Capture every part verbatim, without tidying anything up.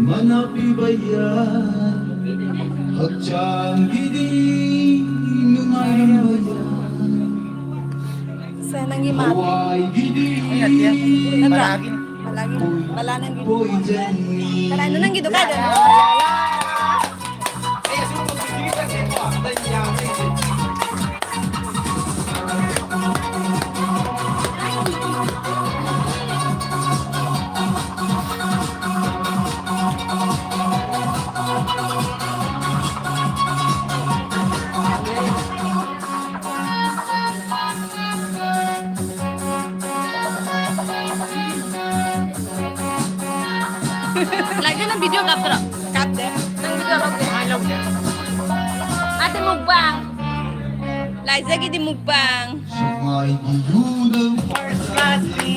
ꯃꯅꯥ ꯄꯤꯕ ꯌꯥꯏ, ꯍꯛꯆꯥꯡꯒꯤꯗꯤ ꯅꯨꯡꯉꯥꯏꯔꯝꯕ ꯌꯥꯏ꯫ ꯁꯦ, ꯅꯪꯒꯤ ꯃꯥꯜꯂꯦ꯫ ꯍꯋꯥꯏꯒꯤꯗꯤ ꯅꯠꯇ꯭ꯔꯥ? ꯕꯂꯥꯒꯤ꯫ ꯕꯂꯥꯒꯤ꯫ ꯕꯂꯥ ꯅꯪꯒꯤ꯫ ꯄꯣꯏꯖꯟꯅꯤ꯫ ꯀꯅꯥꯅꯣ ꯅꯪꯒꯤꯗꯣ ꯀꯥꯏꯗꯅꯣ? ꯂꯥꯏꯖꯥ, ꯅꯪ video ꯀꯥꯞꯇ꯭ꯔꯣ? ꯀꯥꯞꯇꯦ꯫ ꯅꯪ video ꯂꯧꯗꯦ? ꯀꯃꯥꯏ ꯂꯧꯗꯦ? ꯑꯗꯨ mukbang꯫ ꯂꯥꯏꯖꯥꯒꯤꯗꯤ mukbang꯫ ꯁꯨꯃꯥꯏꯒꯤ ꯌꯨꯗꯪ first class ꯅꯤ꯫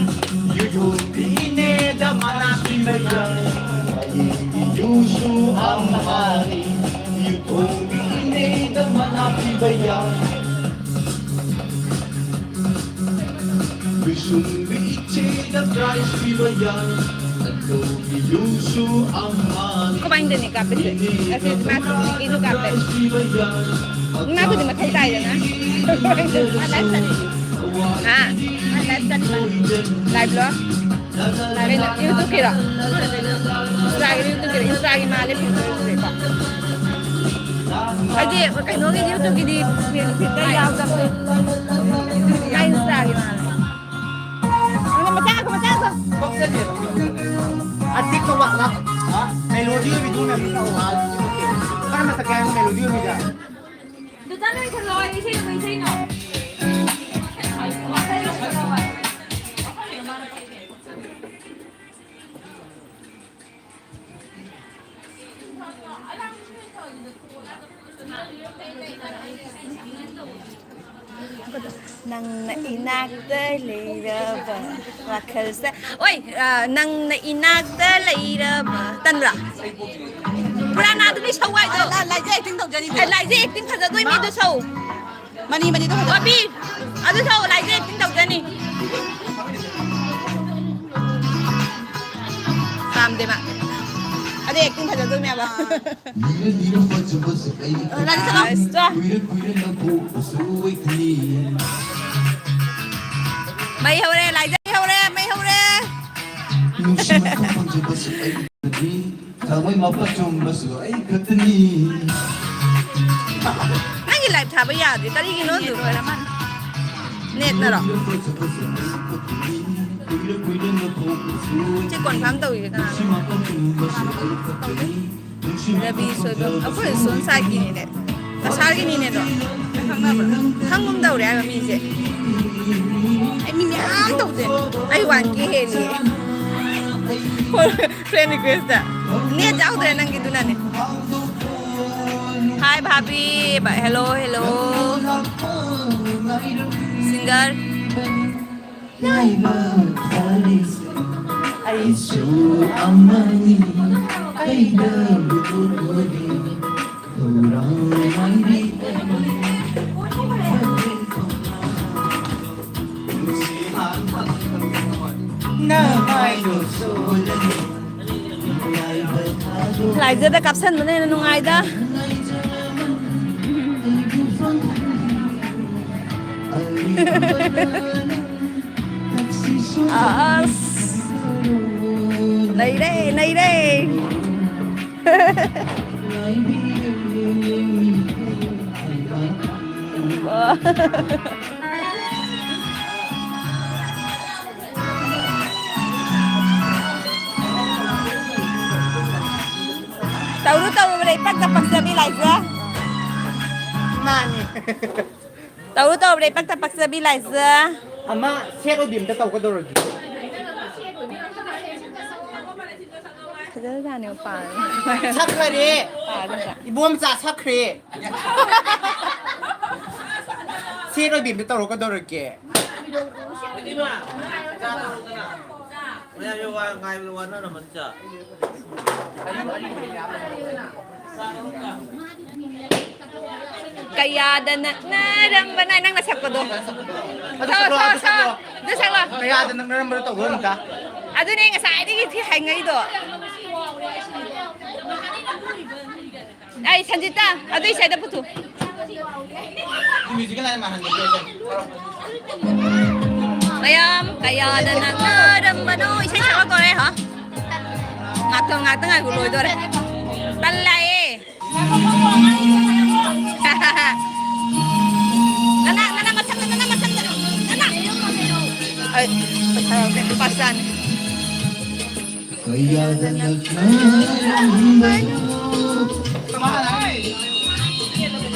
ꯌꯨ ꯊꯣꯡꯕꯤꯅꯦꯗ ꯃꯅꯥ ꯄꯤꯕ ꯌꯥꯏ꯫ ꯍꯌꯦꯡꯒꯤ ꯌꯨꯁꯨ ꯑꯝꯍꯥꯅꯤ꯫ ꯌꯨ ꯊꯣꯡꯕꯤꯅꯦꯗ ꯃꯅꯥ ꯄꯤꯕ ꯌꯥꯏ꯫ ꯕꯤꯁꯨꯝꯕꯤ ꯏꯆꯦꯗ prize ꯄꯤꯕ ꯌꯥꯏ꯫ ꯑꯗꯨꯒꯤ ꯌꯨꯁꯨ ꯑꯝꯍꯥꯅꯤ꯫ ꯀꯃꯥꯏꯅ ꯇꯧꯅꯤ ꯀꯥꯞꯄꯁꯦ? ꯑꯁꯤ ꯃꯥꯁꯨ ꯍꯧꯖꯤꯛꯀꯤꯁꯨ ꯀꯥꯞꯄꯦ꯫ ꯄꯤꯕ ꯌꯥꯏ꯫ ꯏꯃꯥꯕꯨꯗꯤ ꯃꯊꯧ ꯇꯥꯏꯗꯅ꯫ ꯃꯥ live ꯆꯠꯂꯤ꯫ ꯍꯥ? ꯃꯥ live ꯆꯠꯂꯤ꯫ Live ꯂꯣ? ꯀꯩꯅꯣ, YouTube ꯀꯤꯔꯣ? Insta ꯒꯤ, YouTube ꯀꯤꯔꯣ? Insta ꯒꯤ ꯃꯥꯜꯂꯦ, filter ꯁꯦ ꯀꯣ꯫ ꯍꯥꯏꯗꯤ, ꯀꯩꯅꯣꯒꯤ YouTube ꯀꯤꯗꯤ filter ꯌꯥꯎꯗꯕꯅꯦ꯫ ꯃꯥꯏ Insta ꯒꯤ ꯃꯥꯜꯂꯦ꯫ ꯑꯗꯣ ꯃꯆꯥ ꯉꯥꯏꯈꯣ, ꯃꯆꯥ ꯉꯥꯏꯈꯣ꯫ ꯑꯁꯤ ꯀꯧꯕ, ꯍꯥ? Melody ꯑꯣꯏꯕꯤꯗꯨ ꯃꯌꯥꯝ ꯇꯧ, ꯍꯥ? ꯀꯔꯝꯕ ꯁꯛꯀꯦ ꯍꯥꯏꯅꯣ melody ꯑꯣꯏꯕꯤꯗ? ꯑꯗꯨ ꯆꯠꯂꯣ, ꯏꯁꯩ ꯂꯧ, ꯏꯁꯩ ꯂꯧ, ꯏꯁꯩ ꯂꯧ꯫ ꯅꯪꯅ ꯏꯅꯥꯛꯇ ꯂꯩꯔꯕ ꯋꯥꯈꯜꯁꯦ꯫ ꯑꯣꯏ, ꯑ, ꯅꯪꯅ ꯏꯅꯥꯛꯇ ꯂꯩꯔꯕ꯫ ꯇꯟꯕ꯭ꯔꯥ? ꯄꯨꯔꯥ ꯅꯥꯗꯨꯅꯤ ꯁꯧ ꯍꯥꯏꯗꯣ꯫ ꯂꯥꯏꯖꯥ acting ꯇꯧꯖꯔꯤꯅꯦ꯫ ꯑꯦ, ꯂꯥꯏꯖꯥ acting ꯐꯖꯗꯣꯏꯅꯦ ꯑꯗꯨ ꯁꯧ꯫ ꯃꯅꯤ, ꯃꯅꯤꯗꯣ ꯐꯖ- ꯕꯣꯕꯤ, ꯑꯗꯨ ꯁꯧ, ꯂꯥꯏꯖꯥ acting ꯇꯧꯖꯅꯤ꯫ ꯌꯥꯝꯗꯦ ꯃꯥ꯫ ꯑꯗꯩ acting ꯐꯖꯗꯣꯏꯅꯦꯕ꯫ ꯂꯤꯔ ꯂꯤꯔ ꯐꯖꯕꯁꯦ ꯑꯩ ꯂꯥꯟꯗꯤ ꯆꯠꯂꯣ꯫ ꯀꯨꯏꯔ ꯀꯨꯏꯔ ꯅꯪ ꯊꯣꯛꯄꯁꯨ ꯑꯣꯏꯒꯅꯤ꯫ ꯃꯩ ꯍꯧꯔꯦ, ꯂꯥꯏꯖ ꯃꯩ ꯍꯧꯔꯦ, ꯃꯩ ꯍꯧꯔꯦ꯫ ꯅꯨꯡꯁꯤ ꯃꯊꯧ ꯄꯥꯝꯖꯕꯁꯨ ꯑꯩ ꯈꯛꯇꯅꯤ꯫ ꯊꯃꯣꯏ ꯃꯄꯥ ꯆꯨꯝꯕꯁꯨ ꯑꯩ ꯈꯛꯇꯅꯤ꯫ ꯅꯪꯒꯤ live ꯊꯥꯕ ꯌꯥꯗ꯭ꯔꯤ, ꯀꯔꯤꯒꯤꯅꯣ ꯑꯗꯨ? ꯅꯦꯠꯅꯔꯣ? ꯁꯤ confirm ꯇꯧꯔꯤꯁꯦ ꯀꯅꯥꯅꯣ? ꯔꯕꯤ ꯁꯣꯏꯕꯝ, ꯑꯩꯈꯣꯏ ꯁꯣꯝ side ꯀꯤꯅꯤꯅꯦ꯫ ꯀꯁꯥꯔꯒꯤ ꯃꯤꯅꯦꯗꯣ꯫ ꯈꯪꯅꯕ꯭ꯔꯣ? ꯈꯪꯒꯨꯝ ꯇꯧꯔꯦ ꯍꯥꯏꯕ ꯃꯤꯁꯦ꯫ ꯑꯩ ꯃꯤ ꯃꯌꯥꯝ ꯇꯧꯗꯦ꯫ ꯑꯩ one K ꯍꯦꯜꯂꯤ꯫ Friend request ꯇ꯫ ꯅꯦꯠ ꯌꯥꯎꯗ꯭ꯔꯦ ꯅꯪꯒꯤꯗꯨꯅꯅꯦ꯫ Hi ꯚꯥꯕꯤ꯫ Hello, hello꯫ Singer꯫ ꯉꯥꯏꯕ ꯈꯜꯂꯤꯁꯦ ꯑꯩꯁꯨ ꯑꯃꯅꯤ꯫ ꯀꯩꯗꯧꯔꯨꯒꯦ ꯈꯧꯔꯥꯡꯅ ꯉꯥꯏꯔꯤ꯫ ꯂꯥꯏꯖꯗ ꯀꯥꯞꯁꯟꯕꯅ ꯍꯦꯟꯅ ꯅꯨꯡꯉꯥꯏꯗ꯫ ꯑꯁ, ꯅꯩꯔꯦ, ꯅꯩꯔꯦ꯫ ꯇꯧꯔꯨ ꯇꯧꯔꯨꯕꯗ ꯏꯄꯛꯇ ꯄꯛꯆꯕꯤ ꯂꯥꯏꯖ꯫ ꯃꯥꯅꯤ꯫ ꯇꯧꯔꯨ ꯇꯧꯔꯨꯕꯗ ꯏꯄꯛꯇ ꯄꯛꯆꯕꯤ ꯂꯥꯏꯖ꯫ ꯑꯃ ꯁꯦꯠ ꯑꯣꯏꯕꯤ ꯑꯝꯇ ꯇꯧꯒꯗꯧꯔꯗꯤ꯫ ꯐꯖꯖꯥꯠꯅꯤ ꯃꯄꯥꯟ꯫ ꯁꯛꯈ꯭ꯔꯦ꯫ ꯄꯥꯗ꯫ ꯏꯕꯣꯝꯆꯥ ꯁꯛꯈ꯭ꯔꯦ꯫ ꯁꯦꯠ ꯑꯣꯏꯕꯤ ꯑꯝꯇ ꯇꯧꯔꯣ, ꯀꯩꯗꯧꯔꯒꯦ? ꯃꯌꯥꯝꯁꯦ ꯋꯥ ꯉꯥꯏꯕꯗ ꯋꯥꯅꯔꯝꯃꯅꯤꯗ꯫ ꯀꯌꯥꯗ ꯅꯛꯅꯔꯝꯕꯅ ꯅꯪꯅ ꯁꯛꯄꯗꯣ꯫ ꯑꯗꯨ ꯁꯛꯂꯣ, ꯁꯛꯂꯣ, ꯑꯗꯨ ꯁꯛꯂꯣ꯫ ꯁꯛꯂꯣ꯫ ꯑꯗꯨ ꯁꯛꯂꯣ꯫ ꯀꯌꯥꯗ ꯅꯛꯅꯔꯝꯕꯅꯣ ꯇꯧꯔꯣ ꯑꯝꯇ꯫ ꯑꯗꯨꯅꯦ ꯉꯁꯥꯏꯗꯒꯤ ꯊꯤ ꯍꯥꯏꯉꯩꯗꯣ꯫ ꯑꯩ ꯁꯟꯖꯤꯇꯥ, ꯑꯗꯨꯏ ꯁꯥꯏꯗ ꯄꯨꯊꯣꯛ꯫ ꯃꯌꯥꯝ ꯀꯌꯥꯗ ꯅꯛꯅꯔꯝꯕꯅꯣ꯫ ꯏꯁꯩ ꯁꯛꯂꯛꯇꯣꯔꯦ, ꯍꯣ꯫ ꯉꯥꯛꯇꯪ, ꯉꯥꯛꯇꯪ ꯉꯥꯏꯈꯣ, ꯂꯣꯏꯗꯣꯔꯦ꯫ ꯇꯜꯂꯦ꯫ ꯅꯅꯥ, ꯅꯅꯥ ꯃꯊꯪꯗ, ꯅꯅꯥ ꯃꯊꯪꯗ꯫ ꯅꯅꯥ꯫ ꯑꯩ ꯄꯩꯁꯥ ꯌꯥꯎꯗꯦ, ꯂꯨꯄꯥ ꯆꯥꯅꯤ꯫ ꯀꯌꯥꯗ ꯅꯛꯅꯔꯝꯕꯅꯣ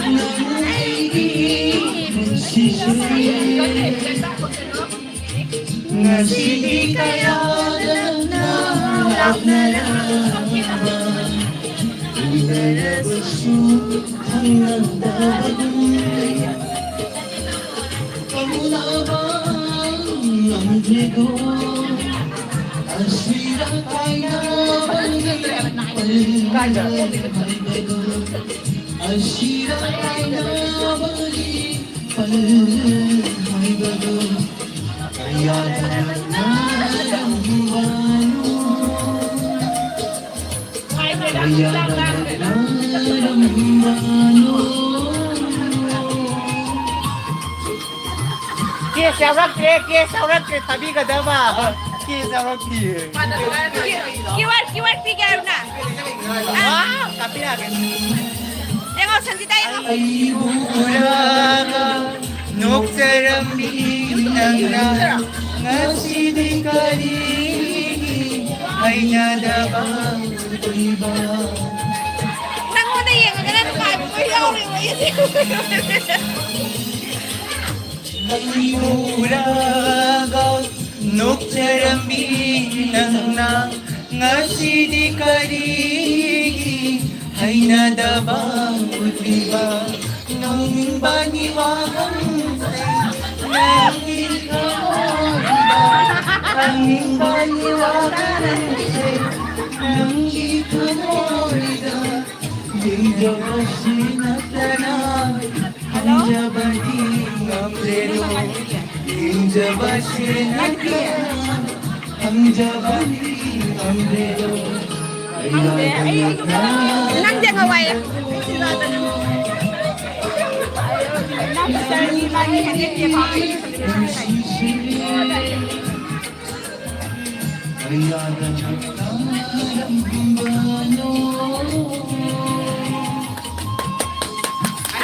ꯅꯪ ꯑꯩꯒꯤ ꯄꯨꯟꯁꯤꯁꯦ꯫ ꯉꯁꯤꯗꯤ ꯀꯌꯥꯗ ꯅꯛꯅ ꯂꯥꯞꯅꯔꯕ, ꯎꯅꯔꯕꯁꯨ ꯈꯪꯂꯝꯗꯕꯒꯨꯝ ꯀꯧꯅꯕ ꯉꯝꯗ꯭ꯔꯦꯗꯣ꯫ ꯑꯁꯤꯗ ꯀꯥꯏꯅꯕꯒꯤ ꯄꯜ ꯍꯥꯏꯕꯗꯣ, ꯑꯁꯤꯗ ꯀꯥꯏꯅꯕꯒꯤ ꯄꯜ ꯍꯥꯏꯕꯗꯣ꯫ ꯀꯦꯁ ꯌꯥꯎꯔꯛꯇ꯭ꯔꯦ, ꯀꯦꯁ ꯌꯥꯎꯔꯛꯇ꯭ꯔꯦ, ꯊꯥꯕꯤꯒꯗꯕ꯫ ꯀꯦꯁ ꯌꯥꯎꯔꯛꯇꯤꯌꯦ꯫ ꯀ꯭ꯌꯨ ꯑꯥꯔ, ꯀ꯭ꯌꯨ ꯑꯥꯔ ꯄꯤꯒꯦ ꯍꯥꯏꯕꯅ? ꯑꯥ, ꯀꯥꯄꯤꯔꯛꯑꯒꯦ꯫ ꯌꯦꯡꯉꯣ, ꯁꯟꯖꯤꯇꯥ, ꯌꯦꯡꯉꯣ꯫ ꯑꯩꯕꯨ ꯎꯔꯒ ꯅꯣꯛꯆꯔꯝꯃꯤ ꯅꯪꯅ, ꯉꯁꯤꯗꯤ ꯀꯔꯤꯒꯤ ꯍꯩꯅꯗꯕ ꯎꯠꯂꯤꯕ? ꯅꯪꯉꯣꯟꯗ ꯌꯦꯡꯉꯒꯅ ꯅꯨꯡꯉꯥꯏꯕ ꯑꯃ ꯌꯥꯎꯔꯦꯕ ꯑꯩꯁꯦ꯫ ꯅꯪꯕꯨ ꯎꯔꯒ ꯅꯣꯛꯆꯔꯝꯃꯤ ꯅꯪꯅ, ꯉꯁꯤꯗꯤ ꯀꯔꯤꯒꯤ ꯍꯩꯅꯗꯕ ꯎꯠꯂꯤꯕ? ꯅꯣꯛꯅꯤꯡꯕꯒꯤ ꯋꯥꯍꯪꯁꯦ ꯅꯪꯒꯤ ꯊꯃꯣꯏꯗ, ꯈꯪꯅꯤꯡꯕꯒꯤ ꯋꯥꯍꯪꯁꯦ ꯅꯪꯒꯤ ꯊꯃꯣꯏꯗ, ꯌꯦꯡꯖꯕꯁꯤ ꯅꯠꯇꯅ ꯍꯜꯂꯣ? ꯈꯪꯖꯕꯗꯤ ꯉꯝꯗ꯭ꯔꯦꯗꯣ꯫ ꯌꯦꯡꯖꯕꯁꯤ ꯅꯠꯇꯅ ꯅꯪꯁꯦ ꯉꯋꯥꯏꯌꯦ꯫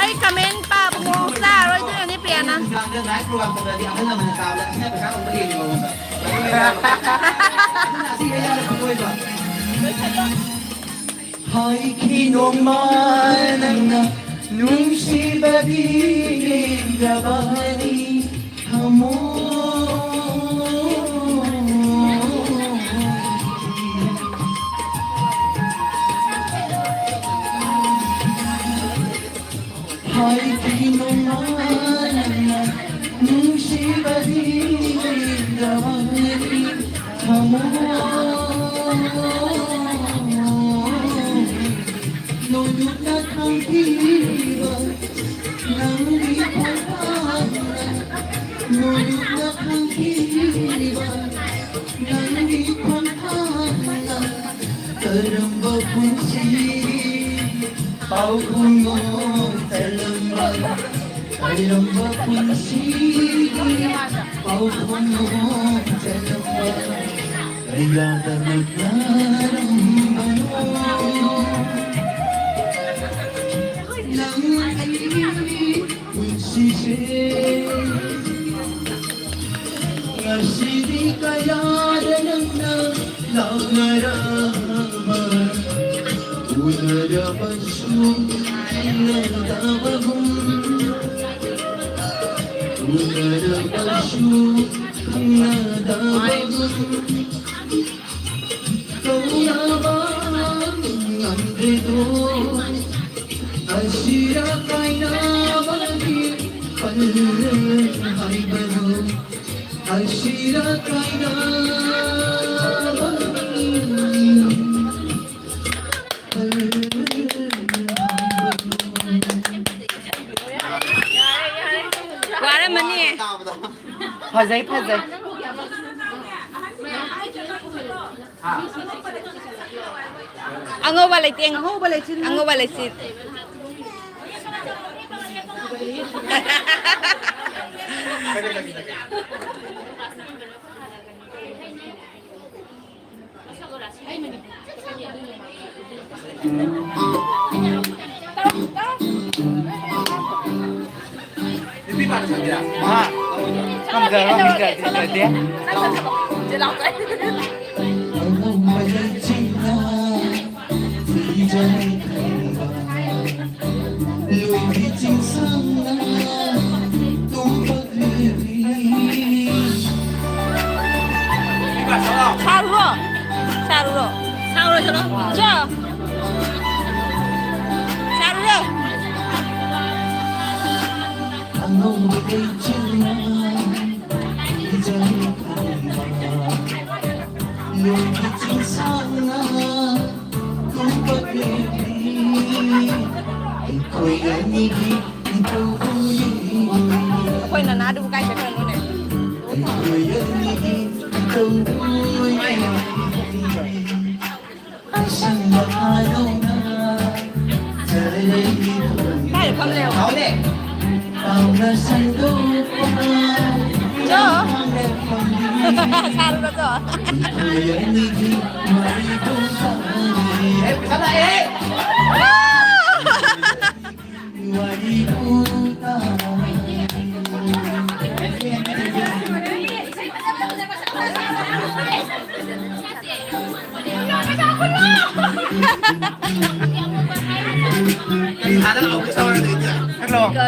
ꯑꯩ comment ꯄꯥꯕ ꯃꯑꯣꯡ ꯆꯥꯔꯣꯏꯗꯣꯏꯅꯤ ꯄꯤꯌꯥꯅ꯫ ꯍꯥꯏꯈꯤ ꯅꯣꯡꯃ ꯅꯪꯅ ꯅꯨꯡꯁꯤꯕꯗꯤ ꯂꯦꯡꯗꯕꯅꯤ ꯊꯃꯣꯏ꯫ ꯍꯥꯏꯈꯤ ꯅꯣꯡꯃ ꯅꯪꯅ ꯅꯨꯡꯁꯤꯕꯗꯤ ꯂꯦꯡꯗꯕꯅꯤ ꯊꯃꯣꯏ꯫ ꯅꯣꯡꯂꯨꯛꯅ ꯈꯪꯈꯤꯕ ꯅꯪꯒꯤ ꯈꯣꯡꯊꯥꯡꯅ, ꯅꯣꯡꯂꯨꯛꯅ ꯈꯪꯈꯤꯕ ꯅꯪꯒꯤ ꯈꯣꯡꯊꯥꯡꯅ ꯀꯔꯝꯕ ꯄꯨꯟꯁꯤ ꯄꯥꯎꯈꯨꯝꯅꯣ ꯆꯜꯂꯝꯕ, ꯀꯔꯝꯕ ꯄꯨꯟꯁꯤꯒꯤ ꯄꯥꯎꯈꯨꯝꯅꯣ ꯆꯜꯂꯝꯕ, ꯀꯌꯥꯗ ꯅꯛꯅꯔꯝꯕꯅꯣ ꯅꯪ ꯑꯩꯒꯤ ꯄꯨꯟꯁꯤꯁꯦ꯫ ꯉꯁꯤꯗꯤ ꯀꯌꯥꯗ ꯅꯪꯅ ꯂꯥꯛꯅꯔꯕ, ꯎꯅꯔꯕꯁꯨ ꯈꯪꯅꯗꯕꯒꯨꯝ, ꯎꯅꯔꯕꯁꯨ ꯈꯪꯅꯗꯕꯒꯨꯝ꯫ ꯇꯧꯅꯕ ꯉꯝꯗ꯭ꯔꯦꯗꯣ, ꯑꯁꯤꯔ ꯀꯥꯏꯅꯕꯒꯤ ꯄꯜꯂꯦ ꯍꯥꯏꯕꯗꯣ, ꯑꯁꯤꯔ ꯀꯥꯏꯅꯕꯒꯤ ꯄꯜꯂꯦ ꯍꯥꯏꯕꯗꯣ꯫ ꯋꯥꯔꯝꯃꯅꯤ꯫ ꯐꯖꯩ, ꯐꯖꯩ꯫ ꯑꯉꯧꯕ ꯂꯩꯇꯦꯡ꯫ ꯑꯉꯧꯕ ꯂꯩꯆꯤꯟ꯫ ꯑꯉꯧꯕ ꯂꯩꯆꯤꯟ꯫ ꯁꯥꯔꯨꯔꯣ? ꯁꯥꯔꯨꯔꯣ? ꯁꯥꯔꯨꯔꯣ, ꯆꯠꯂꯣ꯫ ꯆꯣ꯫ ꯁꯥꯔꯨꯔꯣ? ꯑꯩꯈꯣꯏ ꯅꯅꯥꯗꯨꯕꯨ ꯀꯥꯏ ꯆꯠꯈ꯭ꯔꯅꯣꯅꯦ? ꯀꯥꯏꯗ ꯐꯝ ꯂꯩꯍꯧꯕ? ꯆꯣ꯫ ꯁꯥꯔꯨꯔꯣ, ꯆꯣ꯫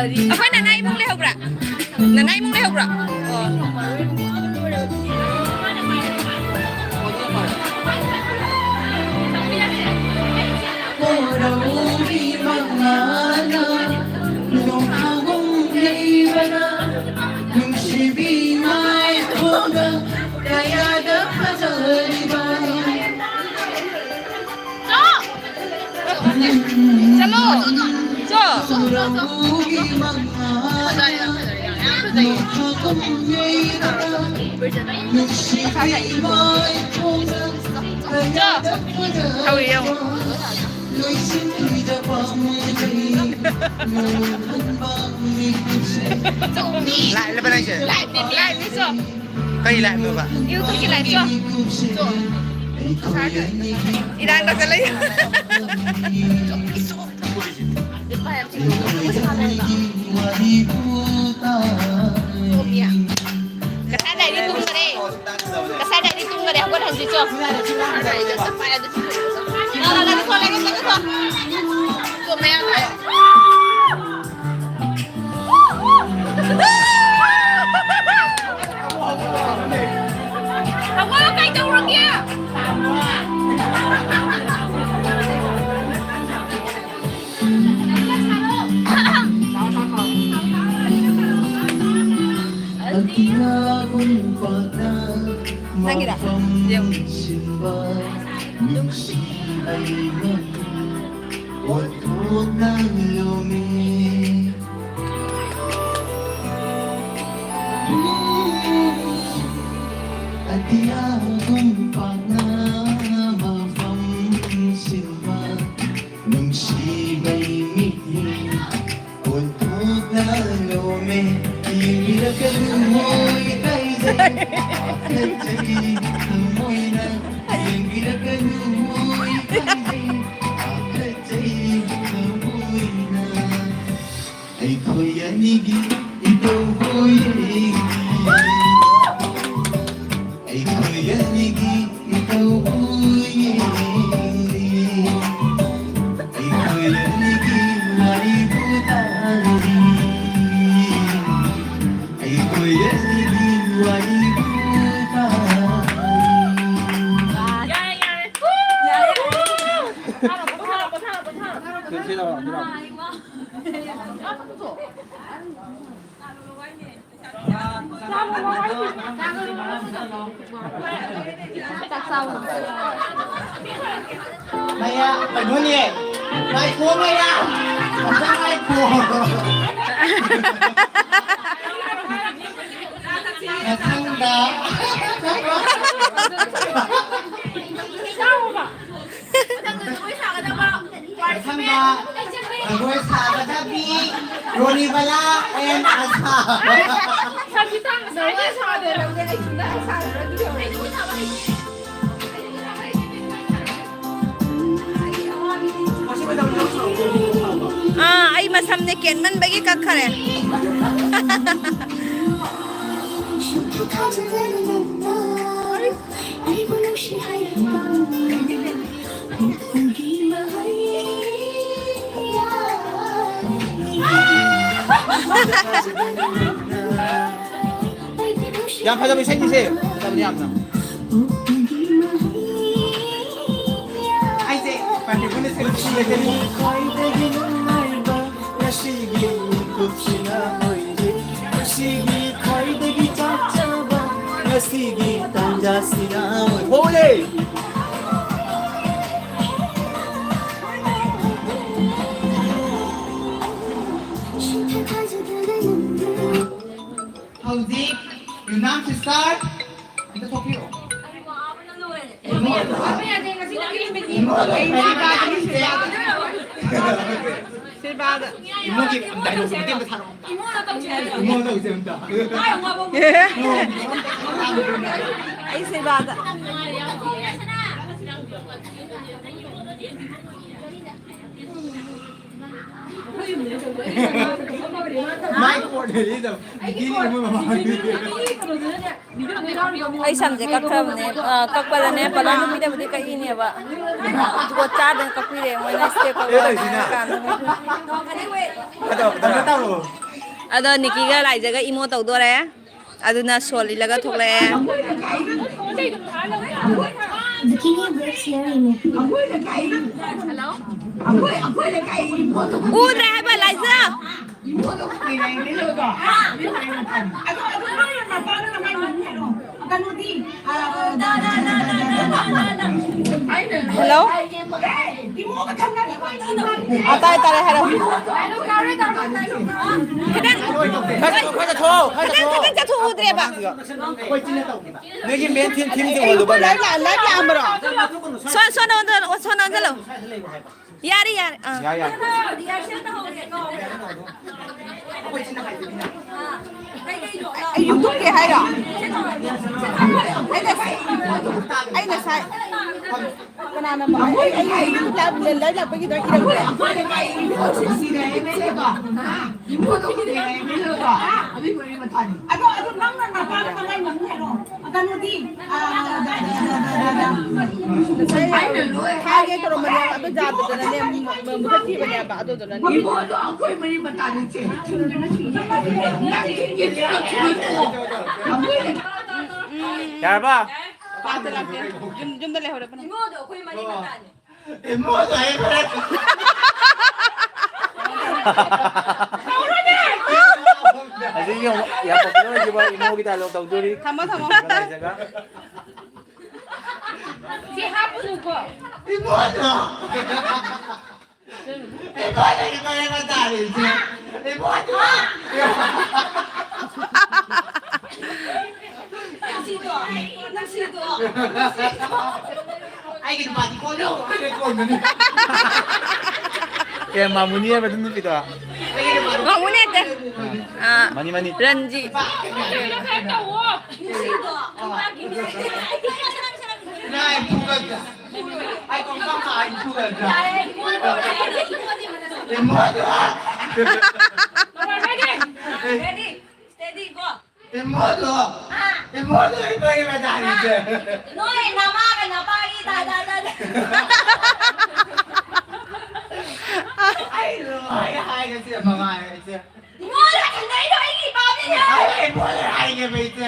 ꯑꯩꯈꯣꯏ ꯅꯅꯥ ꯏꯃꯨꯡ ꯂꯩꯍꯧꯕ꯭ꯔꯥ? ꯅꯅꯥ ꯏꯃꯨꯡ ꯂꯩꯍꯧꯕ꯭ꯔꯥ? ꯑꯣ꯫ ꯀꯣꯔꯧꯒꯤ ꯃꯉꯥꯜꯅ ꯅꯣꯡꯐꯥꯒꯨꯝ ꯌꯩꯕꯅ ꯅꯨꯡꯁꯤꯕꯤ ꯃꯥꯏꯊꯣꯡꯗ ꯀꯌꯥꯗ ꯐꯖꯔꯤꯕ꯫ ꯆꯠꯂꯣ꯫ ꯆꯣ꯫ ꯀꯣꯔꯧꯒꯤ ꯃꯉꯥꯜꯅ ꯅꯣꯡꯐꯥꯒꯨꯝ ꯌꯩꯕꯅ ꯅꯨꯡꯁꯤꯕꯤ ꯃꯥꯏꯊꯣꯡꯗ ꯆꯣ꯫ ꯍꯧꯔꯤ ꯌꯦꯡꯉꯣ꯫ ꯂꯥꯛꯂꯕ ꯅꯪꯁꯦ? ꯂꯥꯏꯚꯅꯤ, ꯂꯥꯏꯚꯅꯤ, ꯆꯣ꯫ ꯀꯔꯤ ꯂꯥꯏꯚꯅꯣꯕ? YouTube-ꯀꯤ ꯂꯥꯏꯚ, ꯆꯣ꯫ ꯆꯣ꯫ ꯏꯔꯥꯡ ꯇꯧꯁꯜꯂꯛꯏ꯫ ꯉꯁꯥꯏꯗꯩꯗꯤ ꯇꯨꯝꯈꯔꯦ꯫ ꯉꯁꯥꯏꯗꯩꯗꯤ ꯇꯨꯝꯈꯔꯦ꯫ ꯍꯧꯒꯠꯍꯟꯁꯤ ꯆꯣ꯫ ꯂꯥꯎ, ꯂꯥꯎ, ꯂꯥꯎ, ꯂꯥꯎ, ꯂꯥꯎ, ꯂꯥꯎ꯫ ꯆꯣ, ꯃꯌꯥꯝ ꯂꯥꯛꯑꯦ꯫ ꯍꯧꯒꯠꯂꯣ, ꯀꯩꯗꯧꯔꯒꯦ? ꯅꯪꯒꯤꯔ? ꯌꯦꯡꯉꯨ꯫ ꯑꯇꯤꯌꯥꯒꯨꯝ ꯄꯥꯛꯅ ꯃꯐꯝ ꯁꯤꯟꯕ ꯅꯨꯡꯁꯤꯕꯩ ꯃꯤꯠꯅꯤ ꯑꯣꯟꯊꯣꯛꯅ ꯂꯣꯝꯃꯦ꯫ ꯌꯦꯡꯕꯤꯔꯛꯀꯅꯨ ꯃꯣꯏ ꯀꯥꯏꯖꯩ, ꯄꯥꯈꯠꯆꯩ ꯊꯃꯣꯏꯅ꯫ ꯌꯦꯡꯕꯤꯔꯛꯀꯅꯨ ꯃꯣꯏ ꯀꯥꯏꯖꯩ, ꯄꯥꯈꯠꯆꯩ ꯊꯃꯣꯏꯅ꯫ ꯑꯩꯈꯣꯏ ꯑꯅꯤꯒꯤ ꯏꯇꯧ ꯍꯣꯏ꯫ ꯑꯩꯈꯣꯏ ꯑꯅꯤꯒꯤ ꯏꯇꯧ ꯍꯣꯏ꯫ ꯑꯩꯈꯣꯏ ꯑꯅꯤꯒꯤ ꯋꯥꯔꯤꯕꯨ ꯇꯥꯔꯤ꯫ ꯑꯩꯈꯣꯏ ꯑꯅꯤꯒꯤ ꯋꯥꯔꯤꯕꯨ ꯇꯥꯔꯤ꯫ ꯌꯥꯔꯦ, ꯌꯥꯔꯦ꯫ ꯌꯥꯔꯦ꯫ ꯄꯣꯊꯥꯔꯣ, ꯄꯣꯊꯥꯔꯣ, ꯄꯣꯊꯥꯔꯣ, ꯄꯣꯊꯥꯔꯣ꯫ ꯃꯌꯥ, ꯀꯩꯅꯣꯅꯦ꯫ ꯉꯥꯏꯈꯣ, ꯃꯌꯥ꯫ ꯑꯝꯇ ꯉꯥꯏꯈꯣ꯫ ꯃꯊꯪꯗ꯫ ꯖꯒꯣꯏ ꯁꯥꯒꯗꯕꯤ ꯔꯣꯅꯤꯕꯂꯥ and ꯑꯁꯥ꯫ ꯁꯪꯒꯤꯇꯥ ꯉꯁꯥꯏꯗꯩ ꯁꯥꯗꯦ, ꯅꯪꯗꯤ ꯑꯩ ꯁꯨꯡꯁꯥ ꯁꯥꯔꯔꯣꯏ ꯑꯗꯨ ꯌꯧꯔꯗꯤ꯫ ꯑꯥ, ꯑꯩ ꯃꯁꯝꯅꯦ ꯀꯦꯟꯃꯟꯕꯒꯤ ꯀꯛꯈꯔꯦ꯫ ꯌꯥꯝ ꯐꯖꯕ ꯏꯁꯩꯅꯤꯁꯦ, ꯐꯖꯕꯅꯤ ꯌꯥꯝꯅ꯫ ꯑꯩꯁꯦ ꯄꯥꯔꯇꯤꯀꯨꯂꯔ ꯁꯦꯂꯦꯛꯁꯟ ꯂꯩꯖꯔꯤ꯫ ꯈ꯭ꯋꯥꯏꯗꯒꯤ ꯅꯨꯡꯉꯥꯏꯕ ꯉꯁꯤꯒꯤ ꯃꯤꯀꯨꯞꯁꯤꯅ ꯑꯣꯏꯔꯦ꯫ ꯉꯁꯤꯒꯤ ꯈ꯭ꯋꯥꯏꯗꯒꯤ ꯆꯞ ꯆꯥꯕ ꯉꯁꯤꯒꯤ ꯇꯥꯟꯖꯥꯁꯤꯅ ꯑꯣꯏꯔꯦ꯫ ꯍꯣꯂꯦ! ꯍꯧꯖꯤꯛ ꯌꯨꯅꯥꯝ ꯁꯤꯁꯇꯔ ꯑꯝꯇ ꯊꯣꯛꯄꯤꯔꯛꯑꯣ꯫ ꯏꯃꯣ, ꯏꯃꯣ, ꯏꯃꯣ, ꯏꯃꯣ, ꯏꯃꯣ, ꯏꯃꯣ, ꯏꯃꯣꯒꯤ ꯗꯥꯏꯂꯣꯒ ꯃꯇꯦꯛ ꯑꯃ ꯊꯥꯔꯛꯑꯣ꯫ ꯏꯃꯣ ꯇꯧꯁꯦ ꯑꯝꯇ꯫ ꯑꯩ ꯁꯦꯕꯥꯗ꯫ ꯃꯥꯏ ꯀꯣꯠꯂꯦ, ꯏꯗꯣ꯫ ꯕꯤꯀꯤꯅꯤ ꯃꯣꯏ ꯃꯃꯥ꯫ ꯑꯩ ꯁꯝꯁꯦ ꯀꯛꯈ꯭ꯔꯕꯅꯦ꯫ ꯑ, ꯀꯛꯄꯗꯅꯦ, ꯄꯂꯥ ꯅꯨꯄꯤꯗꯕꯨꯗꯤ ꯀꯛꯏꯅꯦꯕ꯫ ꯖꯨꯒꯣꯠ ꯆꯥꯗꯅ ꯀꯛꯄꯤꯔꯦ ꯃꯣꯏꯅ, ꯁ꯭ꯇꯦꯞ ꯀꯛꯄ ꯑꯦ, ꯇꯧꯔꯤꯁꯤꯅ꯫ ꯀꯥꯟꯗꯅꯦ꯫ ꯑꯗꯣ, ꯑꯝꯇ ꯇꯧꯔꯣ꯫ ꯑꯗꯣ ꯅꯤꯀꯤꯒ ꯂꯥꯏꯖꯒ ꯏꯃꯣ ꯇꯧꯗꯣꯔꯦ꯫ ꯑꯗꯨꯅ ꯁꯣꯜ ꯏꯜꯂꯒ ꯊꯣꯛꯂꯛꯑꯦ꯫ Bikini breaks here, Imo. ꯎꯗ꯭ꯔꯦ ꯍꯥꯏꯕ, ꯂꯥꯏꯖꯥ꯫ ꯍꯜꯂꯣ? ꯑ, ꯇꯥꯔꯦ, ꯇꯥꯔꯦ, ꯍꯥꯏꯔꯣ꯫ ꯈꯤꯇꯪ, ꯈꯔ ꯆꯠꯊꯣꯛꯑꯣ, ꯈꯔ ꯈꯤꯇꯪ, ꯆꯠꯊꯣꯛꯑꯣ꯫ ꯈꯤꯇꯪ ꯆꯠꯊꯣꯛꯎꯗ꯭ꯔꯦꯕ꯫ ꯅꯣꯏꯒꯤ ꯃꯦꯟ ꯊꯤꯝ, ꯊꯤꯝꯁꯦ ꯑꯣꯜꯂꯨꯕ꯫ ꯂꯥꯏꯚ ꯂꯥꯛ-, ꯂꯥꯏꯚ ꯂꯥꯛꯑꯝꯕ꯭ꯔꯣ? ꯁꯣ-, ꯁꯣꯝꯗ ꯑꯣꯟꯊꯣꯔꯛꯑꯣ, ꯁꯣꯝꯗ ꯑꯣꯟꯁꯤꯜꯂꯣ꯫ ꯌꯥꯔꯦ, ꯌꯥꯔꯦ꯫ ꯑꯥ꯫ ꯌꯥꯏ, ꯌꯥꯏ꯫ ꯑꯩ ꯌꯨꯝꯊꯣꯛꯀꯦ ꯍꯥꯏꯔꯣ? ꯑꯩꯅ, ꯑꯩꯅ ꯁꯥꯏ-, ꯀꯅꯥꯅ ꯑꯩ, ꯑꯩ, ꯑꯩ ꯌꯨꯝ ꯂꯥꯛ-, ꯂꯦꯟꯗꯥꯏ ꯂꯥꯛꯄꯒꯤꯗꯣ ꯏꯔꯛꯄ꯭ꯔꯣ? ꯑꯗꯣ, ꯑꯗꯣ ꯅꯪꯅ ꯅꯄꯥꯗ ꯀꯃꯥꯏꯅ ꯉꯝꯅꯤ ꯍꯥꯏꯅꯣ? ꯀꯩꯅꯣꯗꯤ, ꯑꯥ, ꯉꯁꯥꯏ ꯍꯥꯏꯒꯦ ꯇꯧꯔꯝꯕꯅꯦ, ꯑꯗꯨ ꯌꯥꯗꯗꯅꯅꯦ, ꯃꯨ-, ꯃꯨ-, ꯃꯨꯊꯠꯈꯤꯕꯅꯦꯕ, ꯑꯗꯨꯗꯨꯅꯅꯦ꯫ ꯏꯕꯣꯗꯣ ꯑꯩꯈꯣꯏ ꯃꯔꯤ ꯃꯇꯥꯅꯤꯁꯦ꯫ ꯅꯪ ꯆꯤꯟꯒꯤ ꯊꯤꯔꯛꯈꯤꯅꯨꯀꯣ꯫ ꯌꯥꯔꯕ? ꯂꯥꯛꯇꯦ, ꯂꯥꯛꯇꯦ꯫ ꯌꯨꯝ-, ꯌꯨꯝꯗ ꯂꯩꯍꯧꯔꯦ, ꯐꯅꯤ꯫ ꯏꯕꯣꯗꯣ ꯑꯩꯈꯣꯏ ꯃꯔꯤ ꯃꯇꯥꯅꯤ꯫ ꯏꯃꯣꯗꯣ ꯑꯩ ꯐꯔꯦ꯫ ꯍꯧꯖꯤꯛ ꯌꯦꯡꯉꯣ, ꯌꯥꯝ popular ꯑꯣꯏꯈꯤꯕ ꯏꯃꯣꯒꯤ dialogue ꯇꯧꯗꯣꯔꯤ꯫ ꯊꯝꯃꯣ, ꯊꯝꯃꯣ꯫ ꯂꯥꯏꯖꯒ꯫ ꯁꯤ ꯍꯥꯞꯄꯨꯅꯨꯀꯣ꯫ ꯏꯃꯣꯗꯣ꯫ ꯏꯃꯣꯗꯣ, ꯏꯃꯣꯗꯣ ꯇꯥꯔꯦ, ꯏꯆꯦ꯫ ꯏꯃꯣꯗꯣ꯫ ꯅꯨꯡꯁꯤꯗ꯭ꯔꯣ? ꯅꯨꯡꯁꯤꯗ꯭ꯔꯣ? ꯅꯨꯡꯁꯤꯗ꯭ꯔꯣ? ꯑꯩꯒꯤ ꯅꯨꯄꯥꯗꯤ ꯀꯣꯟꯂꯣ꯫ ꯑꯩꯒꯤ ꯀꯣꯟꯕꯅꯤ꯫ ꯑꯦ, ꯃꯥꯃꯨꯅꯤ ꯍꯥꯏꯕ ꯑꯗꯨ ꯅꯨꯄꯤꯗꯣ? ꯑꯩꯒꯤ ꯅꯨꯄꯥꯗꯤ ꯃꯥꯃꯨꯅꯤ ꯅꯠꯇꯦ꯫ ꯑꯥ, ꯃꯅꯤ, ꯃꯅꯤ꯫ ꯔꯟꯖꯤ꯫ ꯅꯨꯡꯁꯤꯗ꯭ꯔꯣ? ꯅꯨꯄꯥꯒꯤ ꯅꯨꯡꯁꯤ꯫ ꯅꯥꯏ ꯐꯨꯒꯠꯀꯦ꯫ ꯑꯩ ꯀꯣꯟ ꯀꯝ ꯀꯥꯏ ꯐꯨꯒꯠꯀꯦ꯫ ꯌꯥꯔꯦ, ꯏꯃꯣꯗꯣ꯫ ꯏꯃꯣꯗꯣ꯫ Ready? Steady, go. ꯏꯃꯣꯗꯣ! ꯍꯥ? ꯏꯃꯣꯗꯣ, ꯏꯃꯣꯒꯤ ꯃꯆꯥꯅꯤꯁꯦ꯫ ꯅꯣꯏ ꯅꯃꯥꯒ ꯅꯄꯥꯒꯤ ꯗꯥ, ꯗꯥ, ꯗꯥ, ꯗꯥ꯫ ꯑꯩ ꯂꯣꯏ ꯍꯥꯏꯔꯦ, ꯁꯤ ꯃꯉꯥꯏꯔꯦ, ꯏꯆꯦ꯫ ꯏꯃꯣꯗꯣ ꯊꯤꯟꯗꯩꯗꯣ ꯑꯩꯒꯤ ꯏꯄꯥꯝꯅꯤꯅꯦ꯫ ꯑꯩ ꯏꯃꯣꯗꯣ ꯍꯥꯏꯒꯦꯕ, ꯏꯆꯦ꯫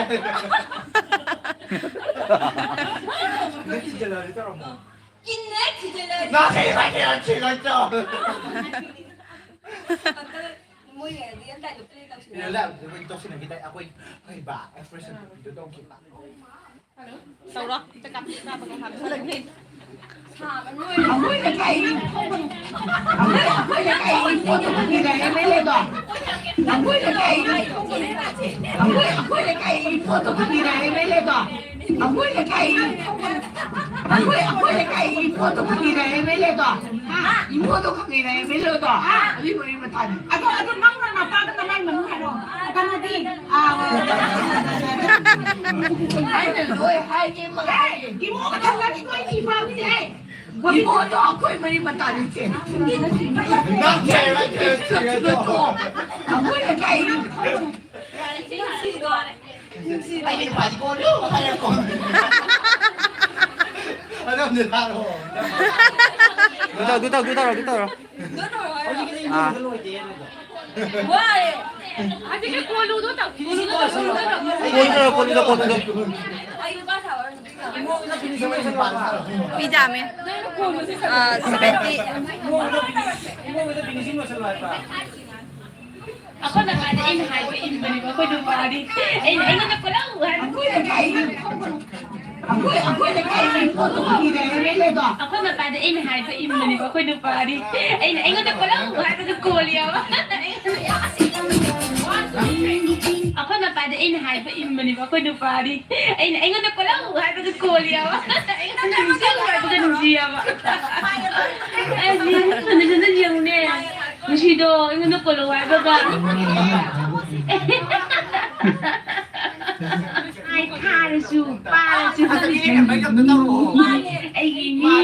ꯅꯪ ꯊꯤꯖꯤꯜꯂꯛꯑꯗꯤ ꯇꯧꯔꯝꯃꯣ꯫ ꯀꯤꯟꯅꯦ ꯊꯤꯖꯤꯜꯂꯛꯑꯗꯤ꯫ ꯅꯪ ꯀꯩ ꯍꯥꯏꯒꯦ, ꯊꯤꯜꯂꯛꯇ꯭ꯔꯣ? ꯃꯣꯏ real time ꯗ play ꯇꯧꯁꯤꯜꯂꯦ꯫ Real time ꯗ ꯑꯩꯈꯣꯏ ꯇꯧꯁꯤꯟꯅꯈꯤꯗꯥꯏ? ꯑꯩꯈꯣꯏ ꯍꯩꯕ expression ꯄꯤꯕꯤꯗꯣ ꯇꯧꯈꯤꯕ꯫ ꯇꯧꯔꯣ꯫ ꯆꯥꯛ ꯀꯥꯞ-, ꯀꯥꯞꯄꯒ ꯍꯥꯟꯅ ꯆꯠꯂꯒꯦ꯫ ꯑꯩꯈꯣꯏ ꯂꯩꯀꯥꯏ, ꯑꯩꯈꯣꯏ ꯂꯩꯀꯥꯏ ꯄꯣꯠꯇꯣ ꯈꯪꯕꯤꯔꯦ, MLA ꯗꯣ꯫ ꯑꯩꯈꯣꯏ ꯂꯩꯀꯥꯏ, ꯑꯩꯈꯣꯏ, ꯑꯩꯈꯣꯏ ꯂꯩꯀꯥꯏ ꯄꯣꯠꯇꯣ ꯈꯪꯕꯤꯔꯦ, MLA ꯗꯣ꯫ ꯑꯩꯈꯣꯏ ꯂꯩꯀꯥꯏ ꯑꯩꯈꯣꯏ ꯑꯩꯈꯣꯏ ꯂꯩꯀꯥꯏꯒꯤ ꯏꯃꯣꯗꯣ ꯈꯪꯉꯤꯗꯅ ꯑꯦꯝ ꯑꯦꯜ ꯑꯦꯗꯣ? ꯏꯃꯣꯗꯣ ꯈꯪꯉꯤꯗꯅ ꯑꯦꯝ ꯑꯦꯜ ꯑꯦꯗꯣ? ꯑꯗꯨꯏ ꯃꯔꯤ ꯃꯇꯥꯅꯤ꯫ ꯑꯗꯣ ꯑꯗꯣ ꯅꯪꯅ ꯅꯄꯥꯗ ꯅꯃꯥꯏ ꯃꯃꯤꯡ ꯍꯥꯏꯔꯣ꯫ ꯀꯩꯅꯣꯗꯤ, ꯑꯥ, ꯑꯩꯅ ꯂꯣꯏ ꯍꯥꯏꯒꯦ ꯃꯉꯥꯏꯔꯦ꯫ ꯏꯃꯣꯒ ꯊꯪꯅꯗꯤ ꯅꯣꯏ ꯊꯤ ꯐꯥꯕꯅꯤ ꯍꯦ꯫ ꯏꯃꯣꯗꯣ ꯑꯩꯈꯣꯏ ꯃꯔꯤ ꯃꯇꯥꯅꯤ ꯏꯆꯦ꯫ ꯅꯪ ꯆꯦ, ꯅꯪ ꯆꯦ, ꯆꯦ, ꯆꯦ꯫ ꯑꯩꯈꯣꯏ ꯂꯩꯀꯥꯏꯒꯤ ꯑꯩꯒꯤ ꯅꯨꯄꯥꯗꯤ ꯀꯣꯜꯂꯨ ꯍꯥꯏꯔ ꯀꯣꯜꯂꯨ꯫ ꯑꯗꯨꯝꯗꯤ ꯊꯥꯔꯛꯑꯣ꯫ ꯑꯗꯨ ꯇꯧ, ꯑꯗꯨ ꯇꯧ, ꯑꯗꯨ ꯇꯧꯔꯣ, ꯑꯗꯨ ꯇꯧꯔꯣ꯫ ꯑꯥ꯫ ꯋꯥꯔꯦ꯫ ꯍꯧꯖꯤꯛꯀꯤ ꯀꯣꯜꯂꯨꯗꯣ ꯇꯧ꯫ ꯀꯣꯜꯂꯨꯗꯣ ꯇꯧ꯫ ꯀꯣꯜꯂꯨꯗꯣ, ꯀꯣꯜꯂꯨꯗꯣ, ꯀꯣꯜꯂꯨꯗꯣ꯫ ꯑꯩ ꯅꯨꯄꯥ ꯁꯥꯕ ꯑꯣꯏꯔꯝꯃꯗꯤ ꯐꯕ꯫ ꯃꯤ ꯌꯥꯝꯃꯦ꯫ ꯑꯥ, ꯁꯚꯦꯟꯇꯤ꯫ ꯑꯩꯈꯣꯏ ꯃꯄꯥꯗꯤ ꯑꯩꯅ ꯍꯥꯏꯕ ꯏꯟꯕꯅꯦꯕ, ꯑꯩꯈꯣꯏ ꯅꯨꯄꯥꯗꯤ꯫ ꯑꯩꯅ, ꯑꯩꯉꯣꯟꯗ ꯀꯣꯜꯂꯛꯎ ꯍꯥꯏꯕ꯫ ꯑꯩꯈꯣꯏ, ꯑꯩꯈꯣꯏ ꯂꯩꯀꯥꯏꯒꯤ ꯄꯣꯠꯇꯣ ꯐꯪꯉꯤꯗꯅ ꯑꯦꯝ ꯑꯦꯜ ꯑꯦꯗꯣ꯫ ꯑꯩꯈꯣꯏ ꯃꯄꯥꯗꯤ ꯑꯩꯅ ꯍꯥꯏꯕ ꯏꯟꯕꯅꯦꯕ, ꯑꯩꯈꯣꯏ ꯅꯨꯄꯥꯗꯤ꯫ ꯑꯩꯅ, ꯑꯩꯉꯣꯟꯗ ꯀꯣꯜꯂꯛꯎ ꯍꯥꯏꯕꯗ ꯀꯣꯜꯂꯦꯕ꯫ ꯑꯩꯈꯣꯏ ꯃꯄꯥꯗꯤ ꯑꯩꯅ ꯍꯥꯏꯕ ꯏꯟꯕꯅꯦꯕ, ꯑꯩꯈꯣꯏ ꯅꯨꯄꯥꯗꯤ꯫ ꯑꯩꯅ, ꯑꯩꯉꯣꯟꯗ ꯀꯣꯜꯂꯛꯎ ꯍꯥꯏꯕꯗ ꯀꯣꯜꯂꯦꯕ꯫ ꯑꯩꯉꯣꯟꯗ ꯅꯨꯡꯁꯤꯌꯨ ꯍꯥꯏꯕꯗ ꯅꯨꯡꯁꯤꯌꯦꯕ꯫ ꯑꯩ ꯅꯊꯟꯗ ꯌꯦꯡꯉꯨꯅꯦ꯫ ꯉꯁꯤꯗꯣ ꯑꯩꯉꯣꯟꯗ ꯀꯣꯜꯂꯛꯑꯣ ꯍꯥꯏꯕꯒ꯫ ꯑꯩ ꯊꯥꯔꯁꯨ, ꯄꯥꯔꯁꯨ꯫ ꯑꯩꯒꯤ ꯃꯤ꯫